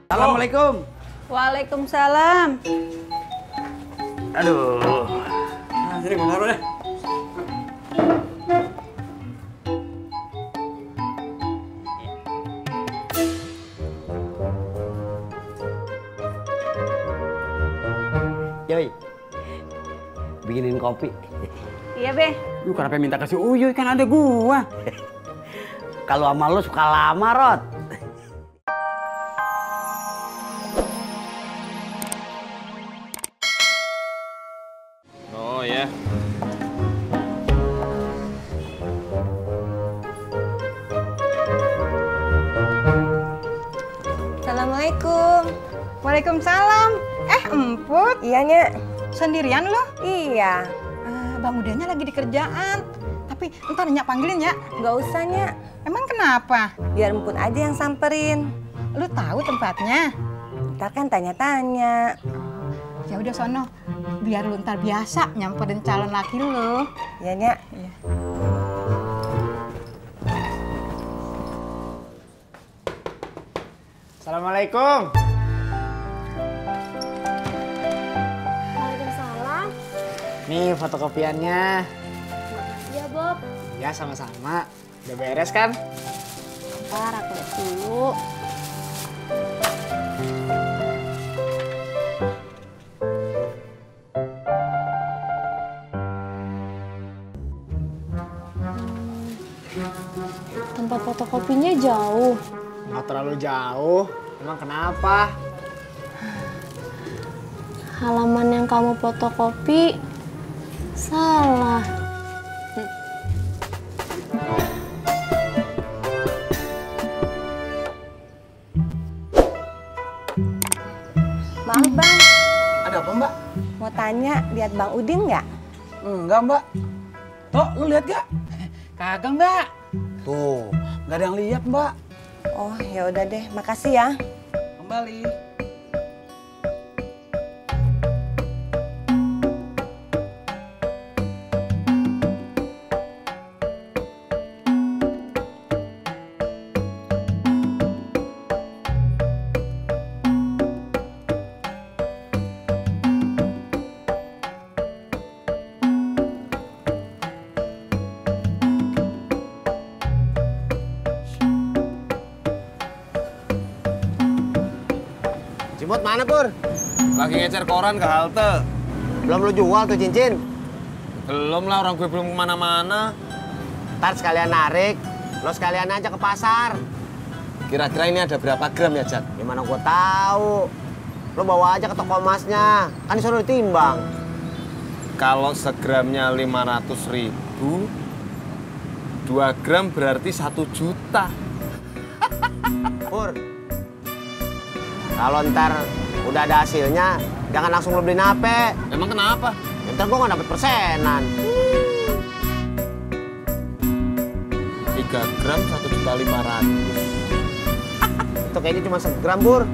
Assalamualaikum. Waalaikumsalam. Aduh. Nah, sini gue taruh deh. Yoi. Bikinin kopi. Iya, Be. Lu kenapa minta kasih Uyuy, kan ada gua. Kalau sama lu suka lama, Rod. Oh ya. Assalamualaikum. Waalaikumsalam. Emput. Iya, Nya. Sendirian lo? Iya. Bang Udahnya lagi di kerjaan. Tapi ntar Nyak panggilin ya. Nggak usah, Nya. Emang kenapa? Biar Emput aja yang samperin. Lu tahu tempatnya? Ntar kan tanya-tanya. Ya udah sono. Biar lu ntar biasa nyamperin calon laki lu. Iya, Nya. Iya. Assalamualaikum. Waalaikumsalam. Nih fotokopiannya. Iya, Bob. Ya sama-sama. Udah beres kan? Ntar aku lihat dulu. Tempat fotokopinya jauh. Nggak terlalu jauh. Emang kenapa? Halaman yang kamu fotokopi salah. Maaf, Bang. Ada apa, Mbak? Mau tanya, lihat Bang Udin nggak? Enggak, Mbak. Tuh, lu lihat gak? Kagak, Mbak. Tuh, nggak ada yang lihat, Mbak. Oh, ya udah deh. Makasih ya. Kembali. Cimot mana, Pur? Lagi ngecer koran ke halte. Belum lu jual tuh cincin? Belum lah, orang gue belum kemana-mana. Ntar sekalian narik, lo sekalian aja ke pasar. Kira-kira ini ada berapa gram ya, Jack? Gimana gua tahu? Lo bawa aja ke toko emasnya, kan disuruh ditimbang. Kalau segramnya 500.000, 2 gram berarti 1 juta. Pur, kalau ntar udah ada hasilnya, jangan langsung lo beliin HP. Emang kenapa? Ntar gua nggak dapet persenan. 3 gram 1.500.000. Itu kayaknya cuma segram, Pur.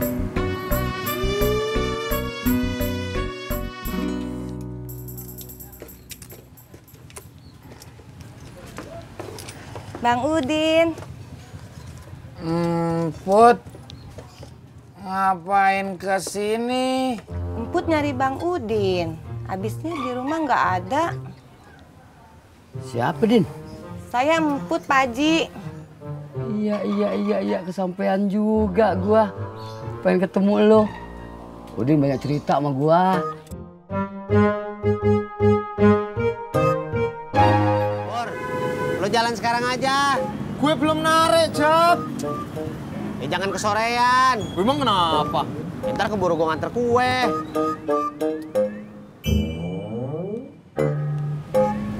Bang Udin. Put. Ngapain ke sini? Emput nyari Bang Udin. Abisnya di rumah nggak ada. Siapa, Din? Saya Emput, Pak Haji. Iya, kesampean juga gua. Pengen ketemu lo. Udin banyak cerita sama gua. Pur, lo jalan sekarang aja. Gue belum narik, Jack. Jangan kesorean. Emang kenapa? Ntar keburu gua nganter kue.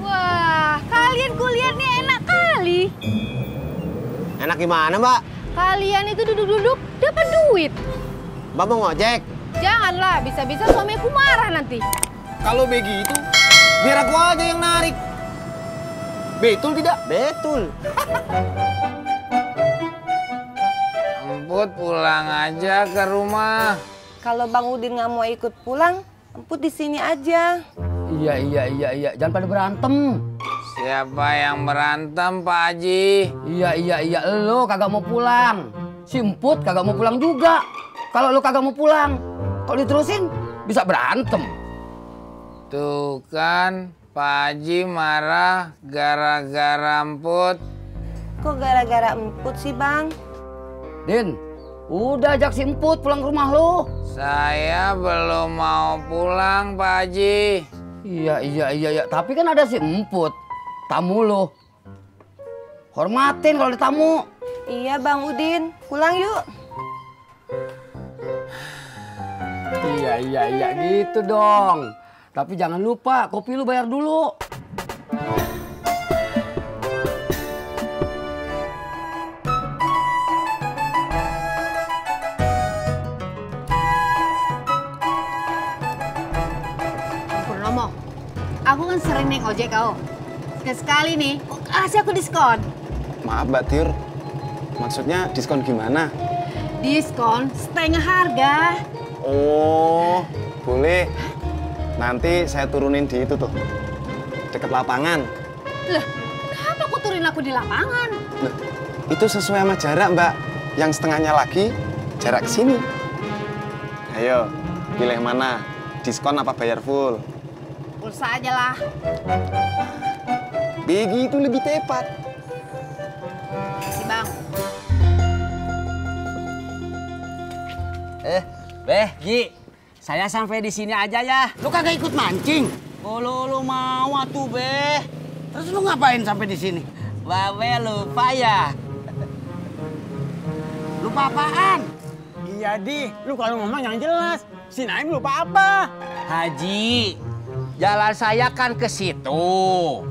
Wah, kalian kuliah nih enak kali. Enak gimana, Mbak? Kalian itu duduk-duduk dapat duit. Mbak mau ngojek? Janganlah, bisa-bisa suamiku marah nanti. Kalau begitu, biar aku aja yang narik. Betul tidak? Betul. Emput pulang aja ke rumah. Kalau Bang Udin nggak mau ikut pulang, Emput di sini aja. Iya. Jangan pada berantem. Siapa yang berantem, Pak Haji? Iya. Lo kagak mau pulang. Si Emput kagak mau pulang juga. kalau lu kagak mau pulang. Kalau diterusin bisa berantem. Tuh kan, Pak Haji marah gara-gara emput. Kok gara-gara emput sih, Bang? Din, udah ajak si Emput pulang ke rumah lu. Saya belum mau pulang, Pak Haji. Iya. Tapi kan ada si Emput, tamu lu. Hormatin kalau ada tamu. Iya, Bang Udin. Pulang yuk. Iya gitu dong. Tapi jangan lupa kopi lu bayar dulu. Purnomo, aku kan sering naik ojek kau. Sekali nih, kok kasih aku diskon? Maaf Mbak Tir, maksudnya diskon gimana? Diskon setengah harga. Oh, boleh. Nanti saya turunin di itu tuh, deket lapangan. Loh, kenapa kau turunin aku di lapangan? Loh, itu sesuai sama jarak Mbak. Yang setengahnya lagi, jarak ke sini. Ayo, pilih mana? Diskon apa bayar full? Pulsa aja lah. Begitu lebih tepat. Makasih, Bang. Beh, Ji, saya sampai di sini aja ya. Lu kagak ikut mancing? Kalau lu mau atuh, Beh. Terus lu ngapain sampai di sini? Babe lupa ya. Lupa apaan? Iya, Di. Lu kalau ngomong yang jelas. Si Naim lupa apa? Haji, jalan saya kan ke situ.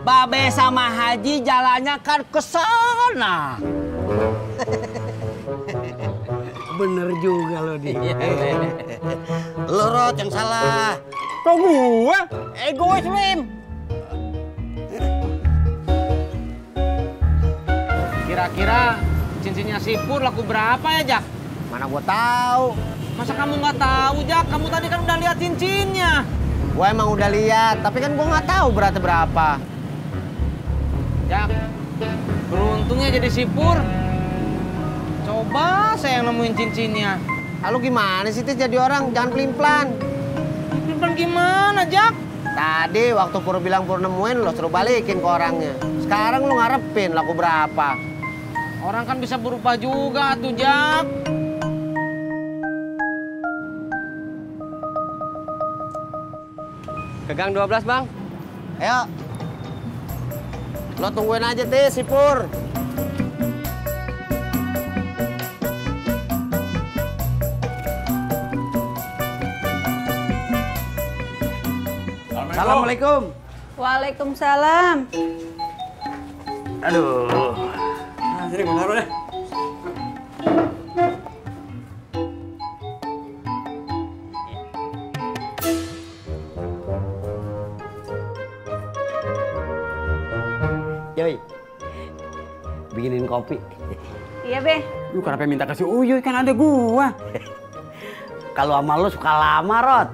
Babe sama Haji jalannya kan ke sana. Bener juga lo, Di. Lu Rod yang salah. Kok gua? Egois, Lim. Kira-kira cincinnya si Pur laku berapa ya, Jak? Mana gua tahu. Masa kamu nggak tahu, Jak? Kamu tadi kan udah lihat cincinnya. Gua emang udah lihat, tapi kan gua nggak tahu beratnya berapa. Jak, beruntungnya jadi si Pur. Coba saya yang nemuin cincinnya. Lalu gimana sih Tis jadi orang? Jangan pelin-pelan. Pelin-pelan gimana, Jak? Tadi waktu Pur bilang Pur nemuin, lo suruh balikin ke orangnya. Sekarang lo ngarepin laku berapa? Orang kan bisa berubah juga tuh, Jak. Kegang 12, Bang. Ayo. Lo tungguin aja, Tis, si Pur. Assalamualaikum. Waalaikumsalam. Aduh. Nah, sini gua taruh deh. Yoi. Bikinin kopi. Iya, Be. Lu kenapa minta kasih Uyuy? Kan ada gua. Kalau sama lu suka lama, Rod.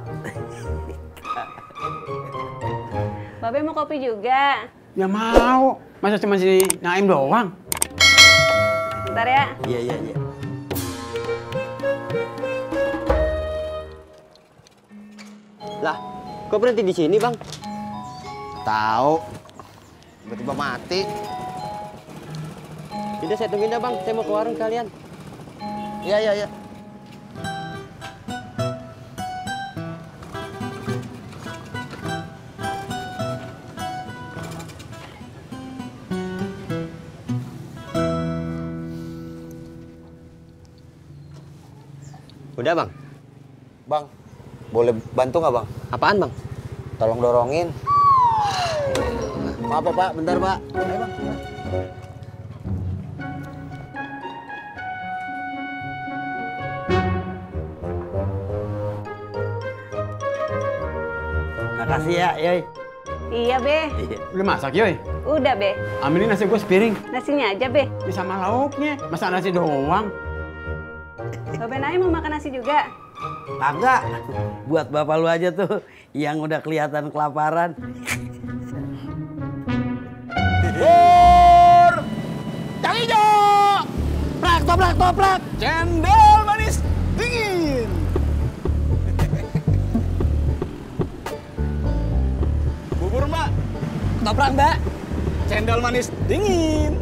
Babe mau kopi juga. Ya mau. Masa cuma si Naim doang? Bentar ya. Iya. Lah, kok berhenti di sini, Bang? Tahu. Tiba-tiba mati. Udah saya tungguin dah, Bang. Saya mau ke warung kalian. Iya. Udah, Bang. Bang, boleh bantu nggak Bang? Apaan, Bang? Tolong dorongin. Maaf ya, Pak. Bentar, Pak. Ayo Bang. Makasih ya, Yoi. Iya, Be. Udah masak, Yoy? Udah, Be. Ambilin nasi gua sepiring. Nasinya aja, Be. Ya sama lauknya. Masa nasi doang? Babe Naim mau makan nasi juga? Kagak. Buat bapak lu aja tuh yang udah kelihatan kelaparan. Pur! Yang hijau! Toprak! Cendol manis ketoprak, Mbak. Cendol manis dingin.